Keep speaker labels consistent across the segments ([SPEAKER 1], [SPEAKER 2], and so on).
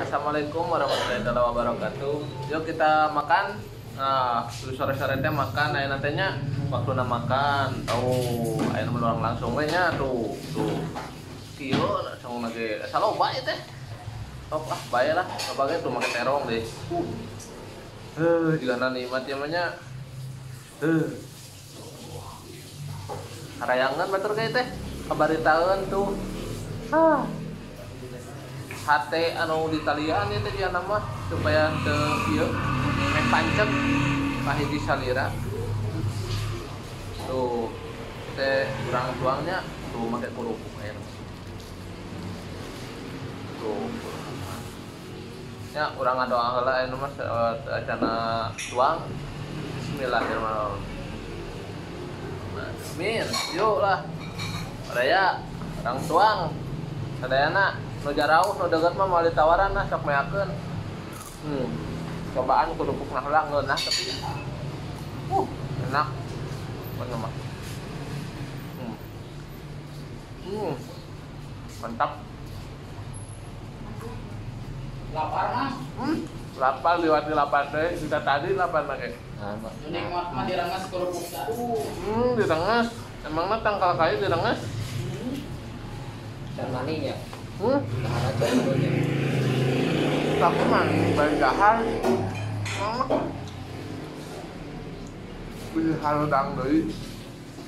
[SPEAKER 1] Assalamualaikum warahmatullahi wabarakatuh. Yuk kita makan. Nah, sore-sore teh makan, aya nantinya waktuna makan. Tuh, aya nu urang langsung we nya tuh. Tuh. Kieu langsung lagi saloba ieu teh. Sok ah, bae lah. Loba ge tuh make terong deh. Jigana nikmat ieu mah nya. Harayangan batur ge teh. Kabaritaeun tuh. Ah. Hate anu ditalian ieu teh dia nama supaya teu ieu meh pancet kahiji salira. Tuh teh urang tuangnya tuh make kerupuk aya. Tuh kerupuk. Nya urang ngadoa heula aya mah acana tuang. Bismillahirrahmanirrahim. Amin. Yuk lah. Baraya urang tuang. Sadayana nu jarauh nu deukeut mah moal ditawaran lah sok meakeun. Cobaan kerupuk heula ngeunah tapi enak. Bener mah. Mantap.
[SPEAKER 2] Lapar mah.
[SPEAKER 1] Lapar liwat lapar teh, kita tadi lapar make.
[SPEAKER 2] Nikmat mah direngas kerupuk aduh.
[SPEAKER 1] Direngas. Emangna tangkal kayu direngas?
[SPEAKER 3] Dan maning ya.
[SPEAKER 1] Tapi mah bae dahar. Beli haludang deui.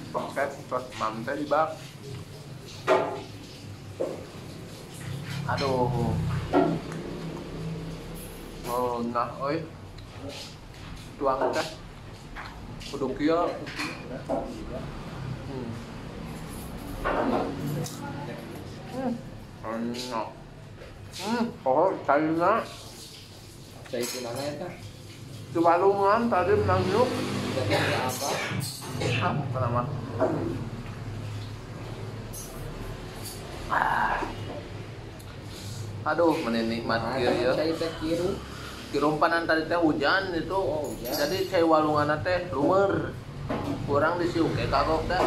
[SPEAKER 1] Paket tos mam teh dibak. Aduh. Oh, nah euy. Tuang teh. Kudu kieu. Enak. Oh, caina.
[SPEAKER 3] Cai di mana ya, Kak?
[SPEAKER 1] Di walungan tadi menangyuk.
[SPEAKER 3] Jadi ada apa?
[SPEAKER 1] Ah, kenapa? Aduh, menikmat kieu ya.
[SPEAKER 3] Cai teh kiru.
[SPEAKER 1] Kirumpanan tadi teh hujan itu.
[SPEAKER 3] Oh, hujan.
[SPEAKER 1] Jadi cai walungan teh lumer. Kurang disiuk ke kagok teh.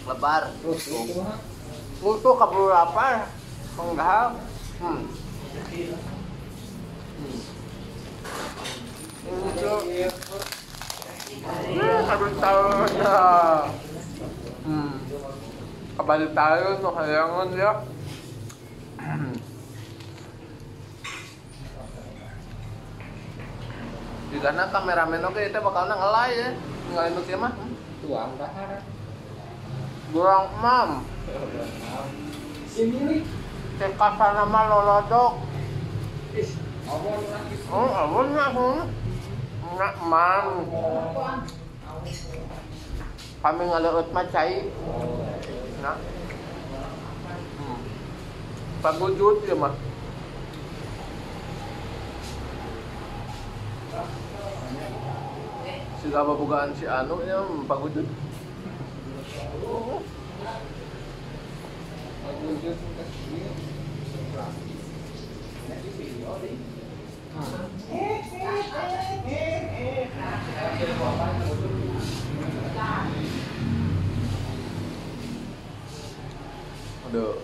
[SPEAKER 1] Lebar.
[SPEAKER 3] Terus kumaha?
[SPEAKER 1] Tuh kabur lapar. Penggahal. Kabur tahun ya. Kabur tahun tuh hayangan ya. Jigana kameramen oke itu bakalna ngelay ya. Ninggalin nu kieu mah.
[SPEAKER 3] Tuang dahar.
[SPEAKER 1] Gorang mam.
[SPEAKER 3] Ini
[SPEAKER 1] teh kasana mah lolodok.
[SPEAKER 3] Ih, awon lagi.
[SPEAKER 1] Oh, awon aku. Nak mam. Kami ngaleueut mah cai. Nah. Pagujud ieu mah. Siga babogaan si anu nya pagujud. Aduh.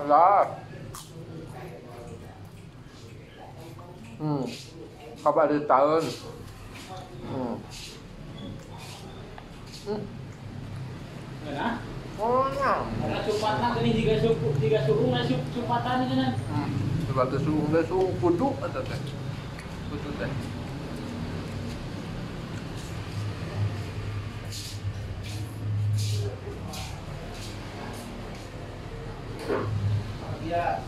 [SPEAKER 1] Lah. Kabar di tahun.
[SPEAKER 2] Nah.
[SPEAKER 1] Oh, nah.
[SPEAKER 2] Karena cupatan ini jika suku, jika suku nggak cupatan ini kan.
[SPEAKER 1] Sebab suku nggak suku kudu atau teh. Kudu teh.
[SPEAKER 2] Ya.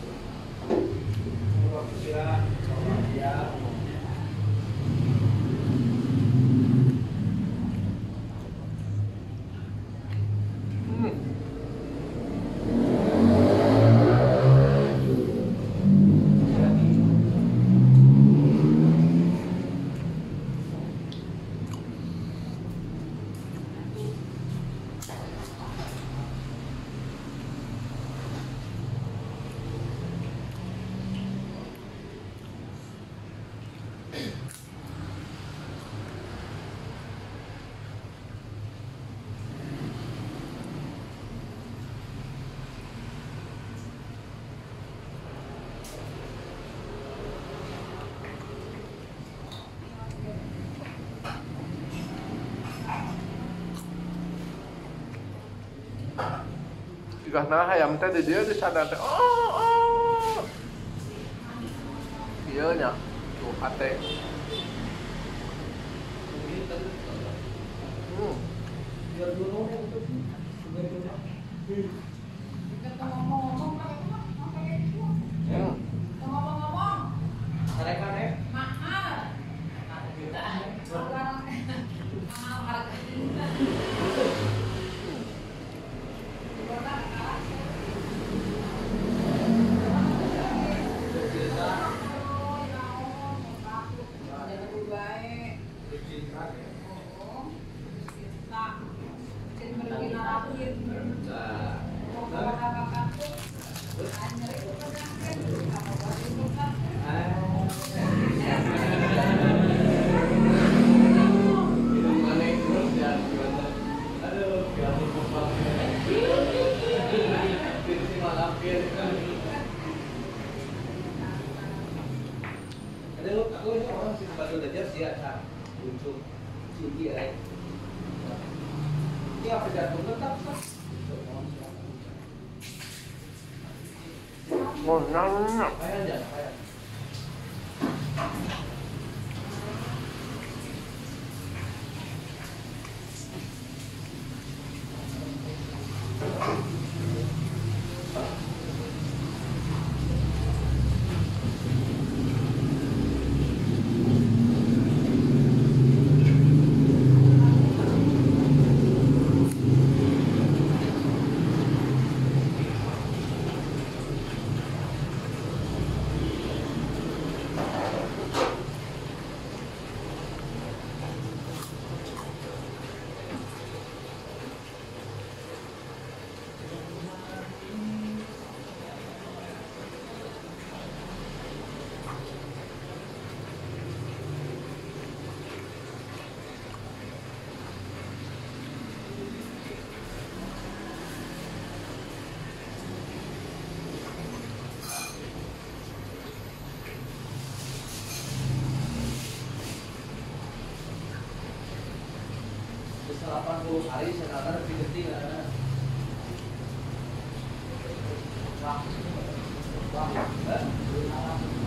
[SPEAKER 1] Jika nah hayam teh di dieu di sana teh. Oh, oh. Ieu nya tuh hate.
[SPEAKER 3] Hari sekarang lebih gede karena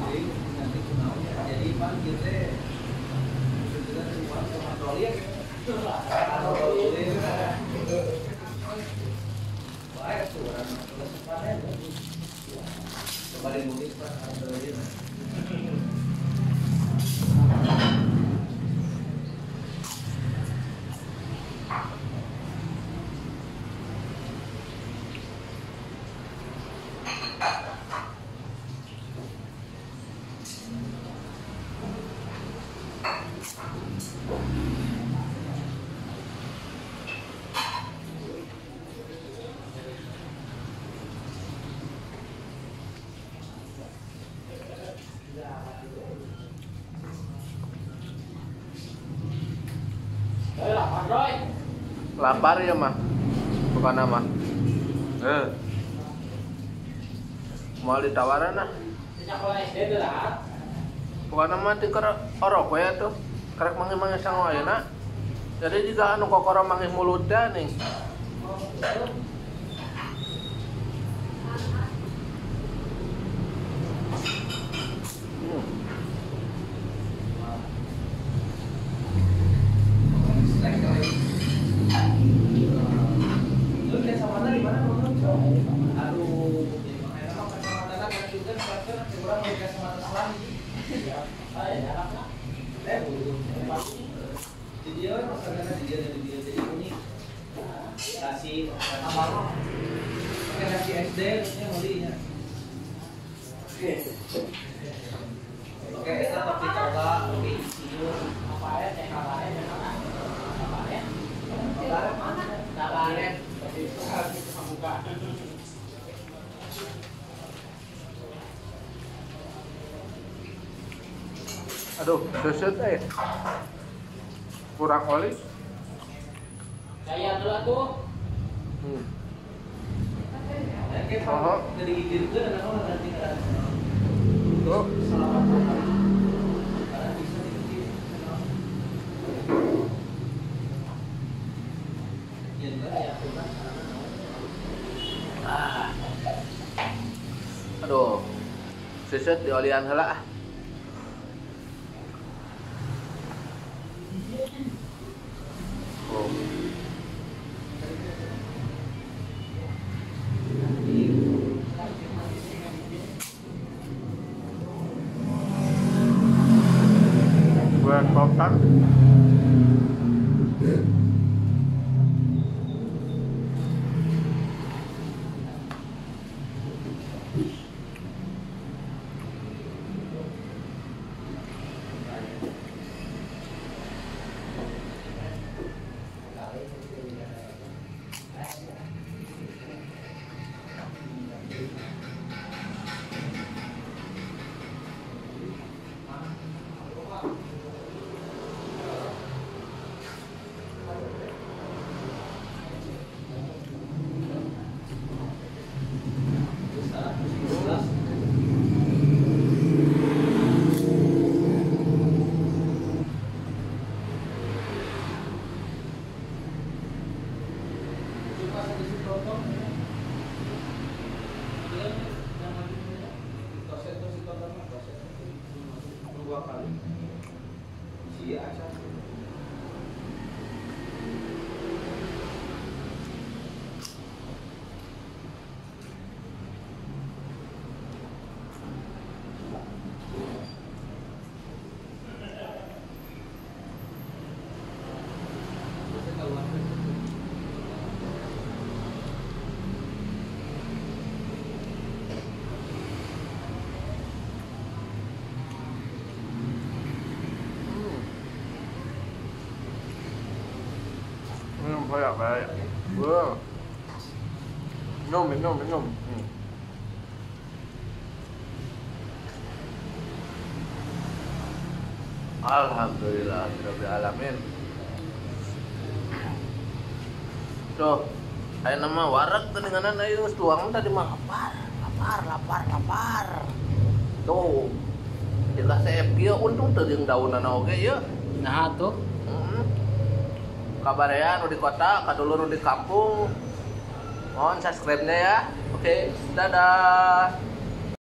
[SPEAKER 3] jadi nanti jadi panggil deh
[SPEAKER 1] Lapar ya mah, bukan nama. Mau ditawaran ah? Bukan nama tikar orok ya tuh, kerek manggih-manggih sangu ayeuna. Jadi jika anu kokoro manggih mulutnya nih. Aduh, susu teh kurang oli.
[SPEAKER 2] Saya dulu atuh.
[SPEAKER 1] Tuh. Aduh. Seuseut diolian heula ah. Oh. Kotak. Banyak. Wah. Minum, minum. Alhamdulillah, rabbil alamin. Tuh, ayo nama warak teuninganan ayo geus tuang tadi mah lapar. Tuh. Jelas CF kieu untung teu jeung daunana oge ieu.
[SPEAKER 2] Nah tuh.
[SPEAKER 1] Kabarean nu di kota, kadulur nu di kampung. Mohon subscribe-nya ya. Oke, dadah.